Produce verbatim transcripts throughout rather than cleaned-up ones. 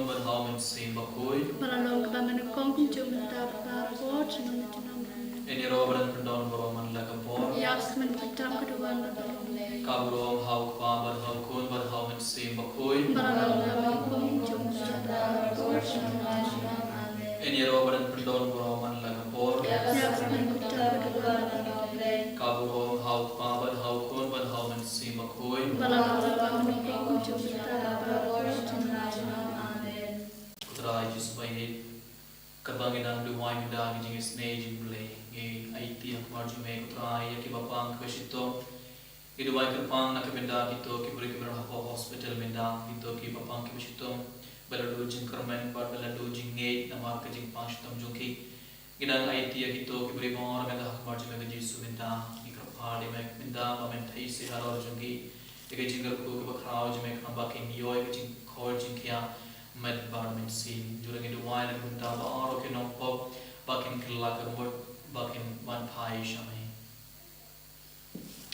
bad ha u Mynsiem Bakhuid. Ba la long kaba nyngkong kumjuh mynta bad baroh por junom junom. Amen. Ïaroh bad pyndon baroh man la ka por. Ïa ka smen kata ka duwan bad baroh man. Ka burom ha u Kpa bad ha u Khun bad ha u Mynsiem Bakhuid. Ba la long kaba nyngkong kumjuh mynta bad baroh por junom junom. Amen. Ïaroh bad pyndon baroh man la ka por. Ïa ka smen kata ka duwan bad baroh man. Ka burom ha u Kpa bad ha u Khun bad ha u Mynsiem Bakhuid. Ba la long kaba nyngkong kumjuh mynta bad baroh por junom junom. Amen. Ko Trai Jisu ba ïeit, katba ngi dang duwai mynta ha ka jingisynei jong U Blei, ngi aiti ha khmat jong me ko Trai ïa kiba pang kiba shitom. Ngi duwai kyrpang na ka bynta kito ki briew kiba don hapoh hospital mynta, kito kiba pang kiba shitom, ba la duh jingkyrmen bad ba la duh jingngeit namar ka jingpang shitom jong ki. Ngi dang aiti ïa kito ki briew baroh mynta ha khmat jong me ko Jisu mynta, ngi kyrpad ïa me mynta ba men theisit halor jong ki ïa ka jingkyrkhu kaba khraw jong me khnang ba kin ïoh ïa ka jingkhor jingkhiah met bad mynsiem. Jong ngi duwai na ka bynta baroh ki nongpop ba kin kylla ka mut ba kin wan phai sha me.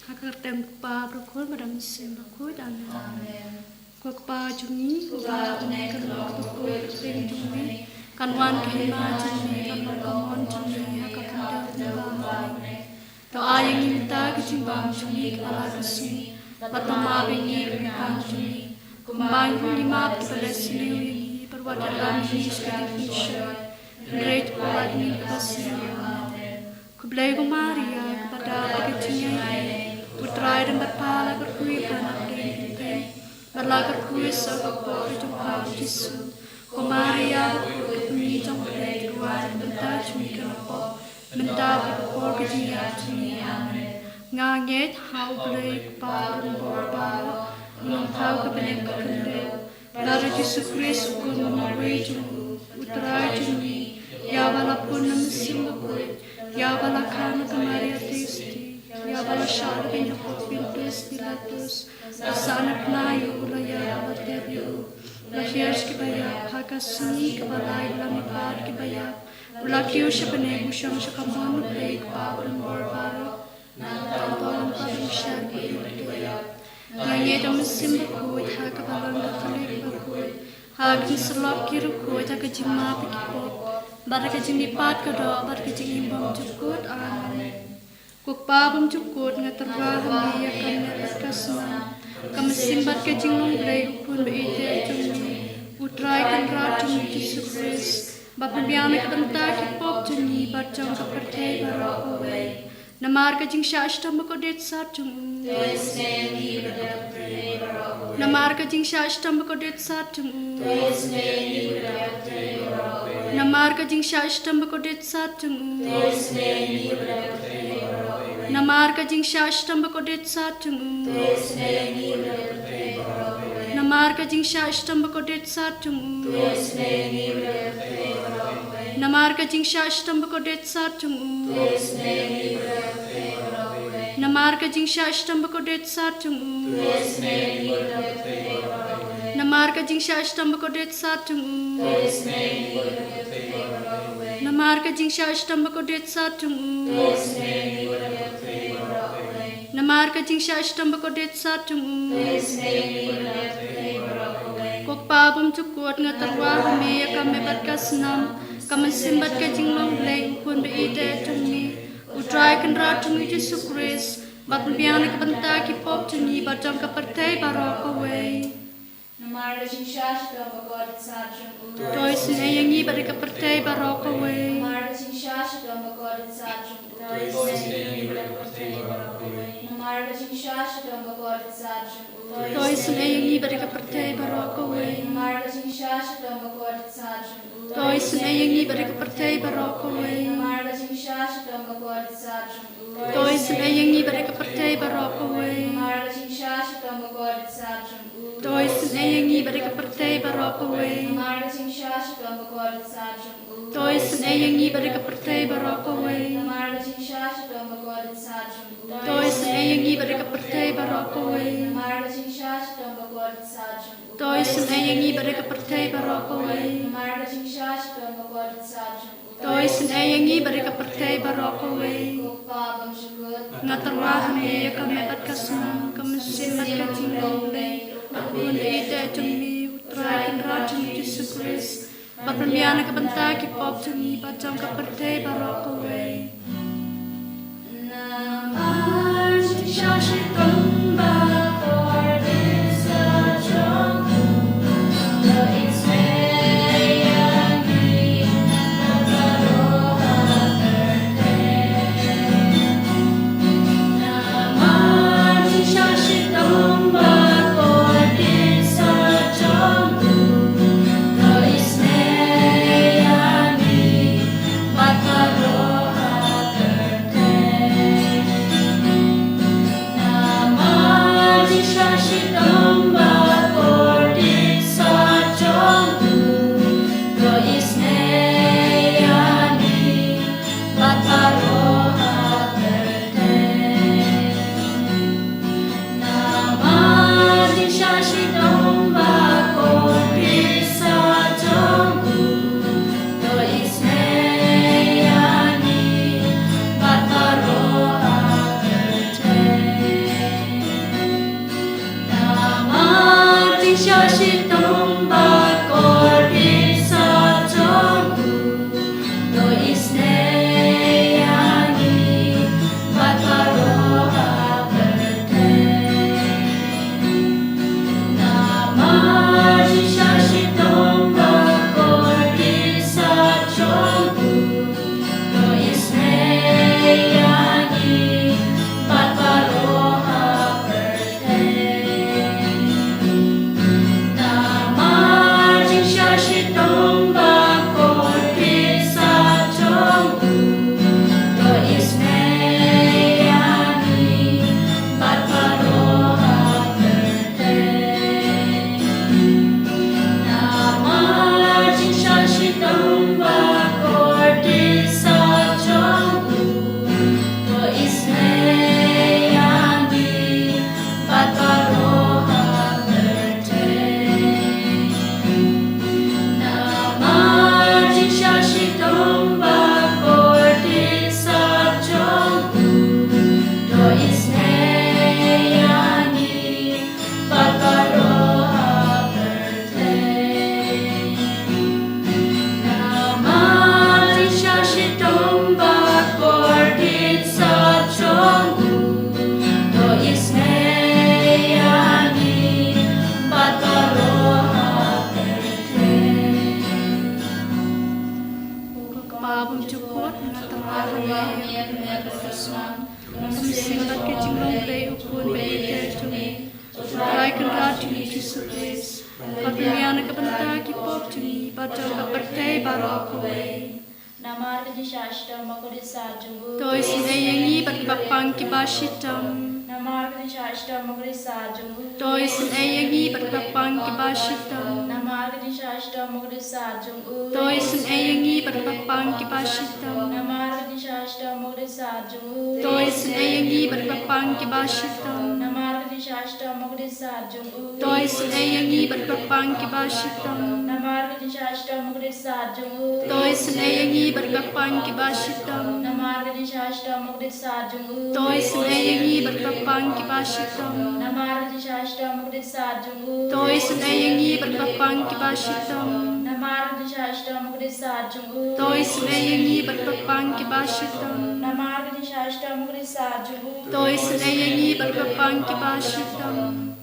Ha ka kyrteng u Kpa bad u Khun bad u Mynsiem Bakhuid. Amen. Amen. Ko Kpa jong ngi, uba ha bneng, kan long ka pyrthei ka kyrteng jong me, kan wan ka hima jong me, kan long ka mon jong me ha ka khyndew kumba ha bneng. To ai ïa ngi mynta ka jingbam jong ngi kaba la ka sngi, bad to map ïa ngi ki kyrdan jong ngi, kumba ngi ruh ngi map ïa kiba leh sniew ïa ngi, bad wat ïalam ïa ngi sha ka jingpynshoi, hynrei to pynlait ïa ngi na kaba sniew. Amen. Khublei ko Maria, kaba dap da ka jingaiei, U Trai u don bad pha, la kyrkhu ïa pha na pdeng ki kynthei, bad la kyrkhu ïa u kpoh ka jong pha u Jisu. Ko Maria bakhuid, ka kmie jong U Blei, to duwai na ka bynta jong ngi ki nongpop, mynta bad ha ka por ka jingïap jong ngi. Amen. Nga ngeit ha U Blei Kpa uba don bor baroh, u nongthaw ka bneng ka khyndew, bad ha u Jisu Khrist u Khun ba marwei jong u, U Trai jong ngi, ïa uba la pun na u Mynsiem Bakhuid, ïa uba la kha na ka Maria Theisotti, ïa uba la shah lehbeiñ ha u Pontius Pilatus, la sahnarphna ïa u, la ïap, la tep ïa u, la hiar sha kiba ïap, ha ka sngi kaba lai u la mihpat kiba ïap, u la kiew sha bneng, u shong sha ka mon U Blei Kpa uba don bor baroh. Nangta un wan ban pynshai ïa kiba ïap. Nga ngeit ha u Mynsiem Bakhuid, ha ka balang Katholik bakhuid, ha ka jingsyllok ki riewkhuid, ha ka jingmap ïa ki pop, bad ha ka jingmihpat ka doh, bad ha ka jingim bymjukut. Amen. Ko Kpa bymjukut, nga tyrwa ha me ïa ka met bad ka snam, ka mynsiem bad ka jinglong Blei, U Khun ba ïeit jong me, U Trai Kynrad jong ngi Jisu Khrist, ba pynbiang na ka bynta ki pop jong ngi bad jong ka pyrthei baroh kawei. Namar ka jingshah shitom bakordit sat jong u. Namar ka jingshah shitom bakordit sat jong u. Namar ka jingshah shitom bakordit sat jong u. Namar ka jingshah shitom bakordit sat jong u. Namar ka jingshah shitom bakordit sat jong u. Namar ka jingshah shitom bakordit sat jong u. Namar ka jingshah shitom bakordit sat jong u. Namar ka jingshah shitom bakordit sat jong u. Namar ka jingshah shitom bakordit sat jong u. Namar ka jingshah shitom bakordit sat jong u. Ko Kpa bymjukut, nga tyrwa ha me ïa ka met bad ka snam, ka mynsiem bad ka jinglong Blei, U Khun ba ïeit jong me, U Trai Kynrad jong ngi Jisu Khrist, ba pynbiang na ka bynta ki pop jong ngi bad jong ka pyrthei baroh kawei. Namar ka jingshah shitom bakordit sat jong u. To isynei ïa ngi bad ïa ka pyrthei baroh kawei. Namar ka jingshah shitom bakordit sat jong u. To isynei ïa ngi bad ïa ka pyrthei baroh kawei. Namar ka jingshah shitom bakordit sat jong u. To isynei ïa ngi bad ïa ka pyrthei baroh kawei. Namar ka jingshah shitom bakordit sat jong u. To isynei ïa ngi bad ïa ka pyrthei baroh kawei. Namar ka jingshah shitom bakordit sat jong u. To isynei ïa ngi bad ïa ka pyrthei baroh kawei. Namar ka jingshah shitom bakordit sat jong u. To isynei ïa ngi bad ïa ka pyrthei baroh kawei. Namar ka jingshah shitom bakordit sat jong u. To isynei ïa ngi bad ïa ka pyrthei baroh kawei. Namar ka jingshah shitom bakordit sat jong u. To isynei ïa ngi bad ïa ka pyrthei baroh kawei. Namar ka jingshah shitom bakordit sat jong u. To isynei ïa ngi bad ïa ka pyrthei baroh kawei. Namar ka jingshah shitom bakordit sat jong u. To isynei ïa ngi bad ïa ka pyrthei baroh kawei. Ko Kpa bymjukut, nga tyrwa ha me ïa ka met bad ka snam, ka mynsiem bad ka jinglong Blei, U Khun ba ïeit jong me, U Trai Kynrad jong ngi Jisu Khrist. Bad pynbiang na ka bynta ki pop jong ngi bad jong ka pyrthei baroh kawei. Namar jingshah shitom ba kordit sa jong u, to isynei ïa ngi bad baroh ha pyrthei. Namar jingshah shitom ba kordit sa jong u, to isynei ïa ngi bad baroh ha pyrthei. Namar jingshah shitom ba kordit sa jong u, to isynei ïa ngi bad baroh ha pyrthei. Namar jingshah shitom ba kordit sa jong u, to isynei ïa ngi bad baroh ha pyrthei. Namar jingshah shitom ba kordit sa jong u, to isynei ïa ngi bad baroh ha pyrthei. Namar jingshah shitom ba kordit sa jong u, to isynei ïa ngi bad baroh ha pyrthei. Namar jingshah shitom ba kordit sa jong u, to isynei ïa ngi bad baroh ha pyrthei. Namar jingshah shitom ba kordit sa jong u, to isynei ïa ngi bad baroh ha pyrthei. Namar jingshah shitom ba kordit sa jong u, to isynei ïa ngi bad baroh ha pyrthei. Namar jingshah shitom ba kordit sa jong u, to isynei ïa ngi bad baroh ha pyrthei. Ko Kpa bymjukut, nga tyrwa ha me ïa ka bynta ka snam, ka mynsiem bad ka jinglong Blei U Khun ba ïeit jong me, U Trai Kynrad jong ngi Jisu Khrist, bad pynbiang na ka bynta ki pop jong ngi bad jong ka pyrthei baroh kawei. Namar ka jingshah shitom ba kordit sa jong u, to isynei ïa ngi bad kiba pang kiba shitom. Namar ka jingshah shitom ba kordit sa jong u, to isynei ïa ngi bad kiba pang kiba shitom. Namar ka jingshah shitom ba kordit sa jong u, to isynei ïa ngi bad kiba pang kiba shitom. Namar ka jingshah shitom ba kordit sa jong u, to isynei ïa ngi bad kiba pang kiba shitom. Namar ka jingshah shitom ba kordit sa jong u, to isynei ïa ngi bad kiba pang kiba shitom. Namar ka jingshah shitom ba kordit sa jong u, to isynei ïa ngi bad kiba pang kiba shitom. Namar ka jingshah shitom ba kordit sa jong u, to isynei ïa ngi bad kiba pang kiba shitom. Namar ka jingshah shitom ba kordit sa jong u, to isynei ïa ngi bad kiba pang kiba shitom. Namar ka jingshah shitom ba kordit sa jong u, to isynei ïa ngi bad kiba pang kiba shitom. Namar ka jingshah shitom ba kordit sa jong u, to isynei ïa ngi bad kiba pang kiba shitom.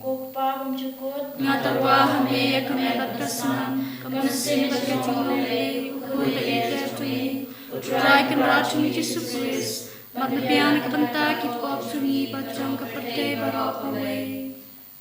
Ko Kpa bymjukut, nga tyrwa ha me ïa ka met bad ka snam, ka mynsiem bad ka jinglong Blei U Khun ba ïeit jong ngi, U Trai Kynrad jong ngi Jisu Khrist, bad pynbiang na ka bynta ki pop jong ngi bad jong ka pyrthei baroh kawei.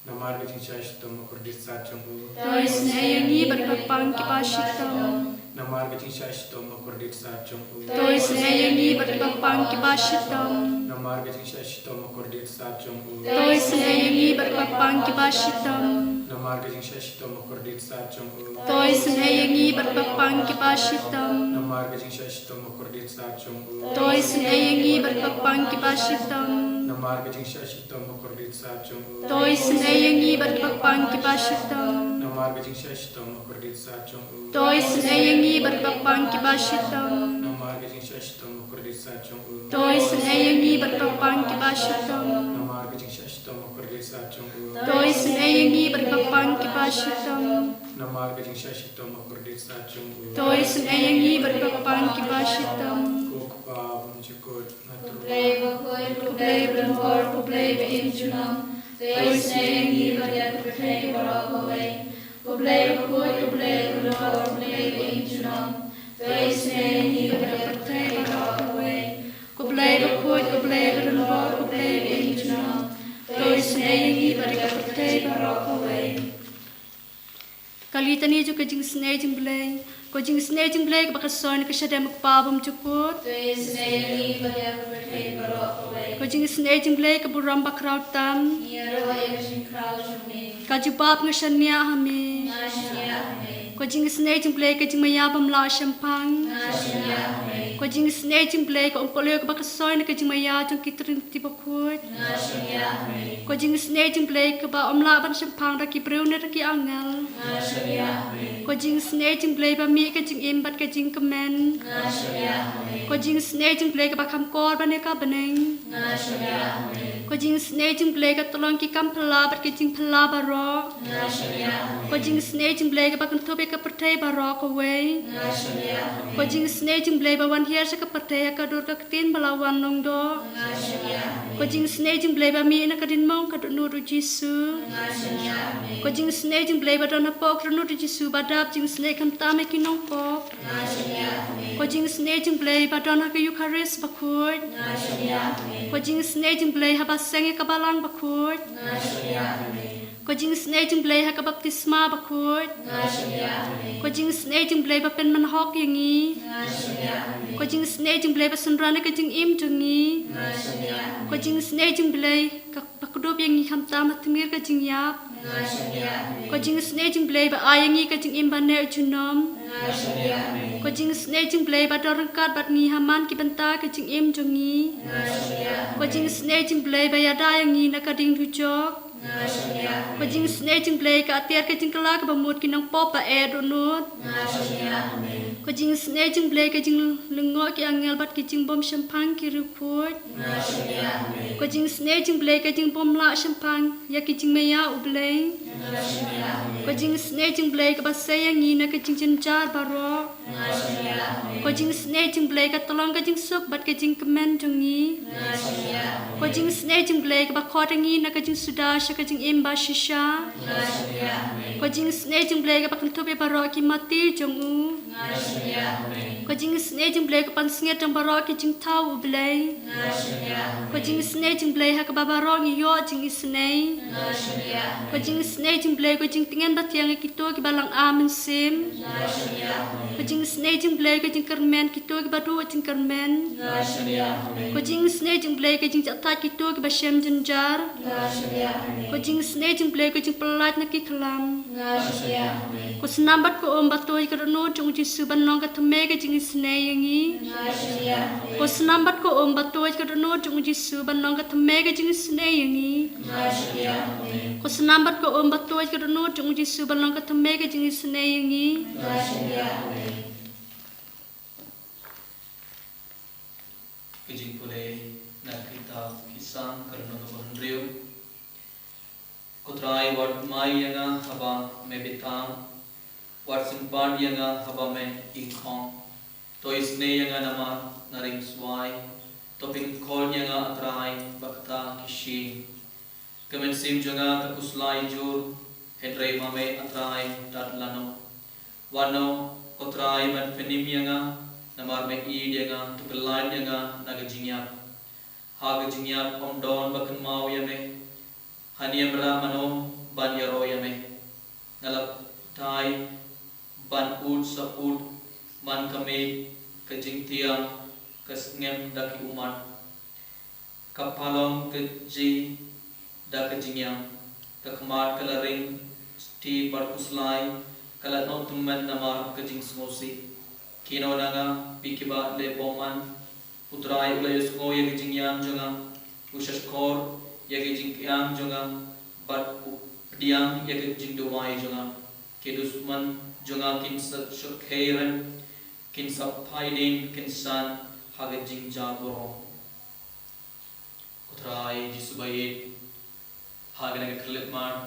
Namar ka jingshah shitom ba kordit sa jong u, to isynei ïa ngi bad kiba pang kiba shitom. Namar ka jingshah shitom ba kordit sa jong u, to isynei ïa ngi bad kiba pang kiba shitom. Namar ka jingshah shitom ba kordit sa jong u, to isynei ïa ngi bad kiba pang kiba shitom. Namar ka jingshah shitom ba kordit sa jong u, to isynei ïa ngi bad kiba pang kiba shitom. Namar ka jingshah shitom ba kordit sa jong u, to isynei ïa ngi bad kiba pang kiba shitom. Namar ka jingshah shitom ba kordit sa jong u, to isynei ïa ngi bad kiba pang kiba shitom. Namar ka jingshah shitom ba kordit sa jong u, to isynei ïa ngi bad kiba pang kiba shitom. Namar ka jingshah shitom ba kordit sa jong u, to isynei ïa ngi bad kiba pang kiba shitom. Namar ka jingshah shitom ba kordit sa jong u, to isynei ïa ngi bad kiba pang kiba shitom. Namar ka jingshah shitom bakordit sah jong u. To isynei ïa ngi bad ki bapang kiba shitom. Ko Kpa bymjukut. Khublei bakhuid, khublei badonbor, khublei ba-im junom. To isynei ïa ngi bad ïa ka pyrthei baroh kawei. Khublei bakhuid, khublei badonbor, khublei ba-im junom. To isynei ïa ngi bad ïa ka pyrthei baroh kawei. Khublei bakhuid, khublei badonbor, khublei ba-im junom. To isynei ïa ngi bad ïa ka pyrthei baroh kawei. Ka litani jong ka jingisynei jong U Blei. Ko jingisynei jong U Blei kaba ka soi na ka shadem U Kpa bymjukut. To isynei ïa ngi bad ïa ka pyrthei baroh kawei. Ko jingisynei jong U Blei ka burom bakhraw tam. Ngi ïaroh ïa ka jingkhraw jong me. Ka jubab nga shaniah ha me. Nga shaniah ha me. Ko jingisynei jong U Blei ka jingmaïa bym lah shemphang. Nga shaniah ha me. Ko jingisynei jong U Blei ka umpohliew kaba ka soi na ka jingmaïa jong ki Trinity bakhuid. Nga shaniah ha me. Ko jingisynei jong U Blei kaba ym lah ban shemphang da ki briew ne da ki angel. Nga shaniah ha me. Ko jingisynei jong U Blei ba mih ka jingim bad ka jingkmen. Nga shaniah ha me. Ko jingisynei jong U Blei kaba kham kor ban ïa ka bneng. Nga shaniah ha me. Ko jingisynei jong U Blei ka tyllong ki kam phylla bad ki jingphylla baroh. Nga shaniah ha me. Ko jingisynei jong U Blei kaba kynthup ïa ka pyrthei baroh kawei. Nga shaniah ha me. Ko jingisynei jong U Blei ba wan hiar sha ka pyrthei ha ka dur ka ktien ba la wan lyngdoh. Nga shaniah ha me. Ko jingisynei jong U Blei ba mih na ka dien mong ka dohnud U Jisu. Nga shaniah ha me. Ko jingisynei jong U Blei ba don hapoh ka dohnud U Jisu ba dap jingisynei khamtam ïa ki nongpop. Nga shaniah ha me. Ko jingisynei jong U Blei ba don ha ka Eukharist bakhuid. Nga shaniah ha me. Ko jingisynei jong U Blei haba seng ïa ka balang bakhuid. Nga shaniah ha me. Ko jingisynei jong U Blei ha ka baptisma bakhuid. Nga shaniah ha me. Ko jingisynei jong U Blei ba pynmynhok ïa ngi. Nga shaniah ha me. Ko jingisynei jong U Blei ba synran ïa ka jingim jong ngi. Nga shaniah ha me. Ko jingisynei jong U Blei ka ba kdup ïa ngi khamtam ha tmier ka jingïap. Nga shaniah ha me. Ko jingisynei jong U Blei ba ai ïa ngi ka jingim ba neh junom. Nga shaniah ha me. Ko jingisynei jong U Blei ba don ryngkat bad ngi ha man ki bynta ka jingim jong ngi. Nga shaniah ha me. Ko jingisynei jong U Blei ba ïada ïa ngi na ka ding dujok. Nga shaniah ha me. Ko jingisynei jong U Blei ka atiar ka jingkylla kaba mut ki nongpop ba eh dohnud. Nga shaniah ha me. Ko jingisynei jong U Blei ka jinglyngngoh ki angel bad ki jingbym shemphang ki riewkhuid. Nga shaniah ha me. Ko jingisynei jong U Blei ka jingbym lah shemphang ïa ki jingmaïa U Blei. Nga shaniah ha me. Ko jingisynei jong U Blei kaba sei ïa ngi na ka jingjynjar baroh. Nga shaniah ha me. Ko jingisynei jong U Blei ka tyllong ka jingsuk bad ka jingkmen jong ngi. Nga shaniah ha me. Ko jingisynei jong U Blei kaba khot ïa ngi na ka jingsuda sha ka jingim ba shisha. Nga shaniah ha me. Ko jingisynei jong U Blei kaba kynthup ïa baroh ki mati jong u. Nga shaniah ha me. Ko jingisynei jong U Blei ka pansngiat jong baroh ki jingthaw U Blei. Nga shaniah ha me. Ko jingisynei jong U Blei ha kaba baroh ngi ïoh jingisynei. Nga shaniah ha me. Ko jingisynei jong U Blei ko jingtngen ba thiang ïa kito kiba lang ar mynsiem. Nga shaniah ha me. Ko jingisynei jong U Blei ko jingkyrmen kito kiba duh jingkyrmen. Nga shaniah ha me. Ko jingisynei jong U Blei ko jingjahthait kito kiba shem jynjar. Nga shaniah ha me. Ko jingisynei jong U Blei ko jingpyllait na ki khlam. Nga shaniah ha me. Ko snam bad ko um ba tuid ka dohnud jong U Jisu ban long ka thymmei ka jingisynei ïa ngi. Nga shaniah ha me. Ko snam bad ko um ba tuid ka dohnud jong U Jisu ban long ka thymmei ka jingisynei ïa ngi. Nga shaniah ha me. Ko snam bad ko um ba tuid ka dohnud jong U Jisu ban long ka thymmei ka jingisynei ïa ngi. Nga shaniah ha me. Ka jingpule na ka kitab Ki Salm ka lynnong kaba hynriew. Ko Trai, wat mai ïa nga haba me bitar, wat sympat ïa nga haba me ingkhong. To isynei ïa nga namar nga ring swai, to pynkheiñ ïa nga, A Trai, ba kata ki shim. Ka mynsiem jong nga ka khuslai jur, hynrei ma me, A Trai, tad lano? Wat noh, ko Trai, ban pynim ïa nga, namar me ïeit ïa nga, to pyllait ïa nga na ka jingïap. Ha ka jingïap ym don ba kynmaw ïa me, ha niam rah mano ban ïaroh ïa me? Nga la tai ban ud sa ud, man ka miej ka jingtieng, ka sngem da ki ummat. Ka palong ka jia da ka jingïap, ka khmat ka la ring stie bad khuslai, ka la noh tymmen namar ka jingsngewsih. Kynnoh na nga, phi kiba leh bymman. U Trai u la ïohsngew ïa ka jingïam jong nga, u shahshkor ïa ka jingkiang jong nga, bad u pdiang ïa ka jingduwai jong nga. Ki dusman jong nga kin sa shyrkhei rem, kin sa phai dien, kin san ha ka jingjaw burom. Ko Trai Jisu ba ïeit, ha kane ka khlieh mat,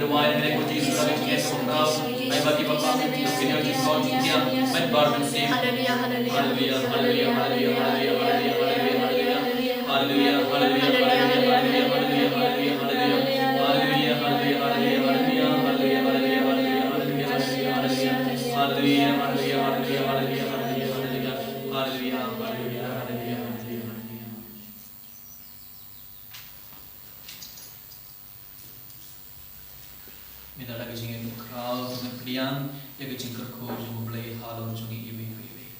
duwai ha kyrteng u Jisu, la ka jingïasoh khraw. Ai ba ki baptist ki ïoh jingkor jingkhiah, ban bar ban siem. Haleluya, haleluya. Haleluya, haleluya, haleluya, haleluya, haleluya, haleluya, haleluya. Haleluya, haleluya, haleluya, haleluya, haleluya, haleluya, haleluya. Haleluya, haleluya, haleluya, haleluya, haleluya, haleluya, haleluya, haleluya, haleluya, haleluya. Haleluya, haleluya, haleluya, haleluya, haleluya, haleluya. Haleluya, haleluya, haleluya, haleluya, haleluya. Mynta da ka jingïakhun khraw, ngin pdiang ïa ka jingkyrkhu jong U Blei halor jong ngi iwei pa iwei.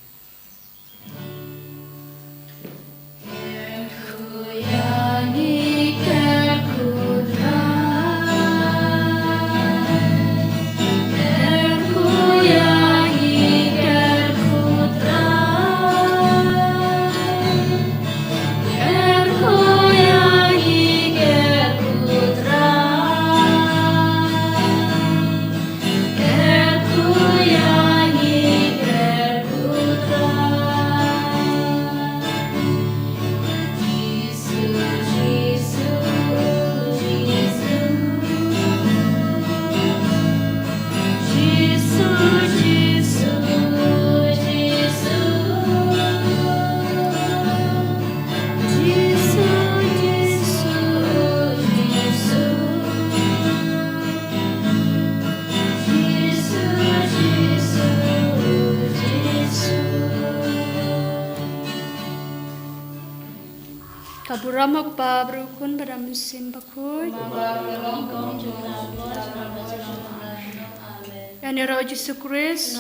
Ka burom ha U Kpa bad U Khun bad U Mynsiem Bakhuid. Ïa ngi ruh Jisu Khrist.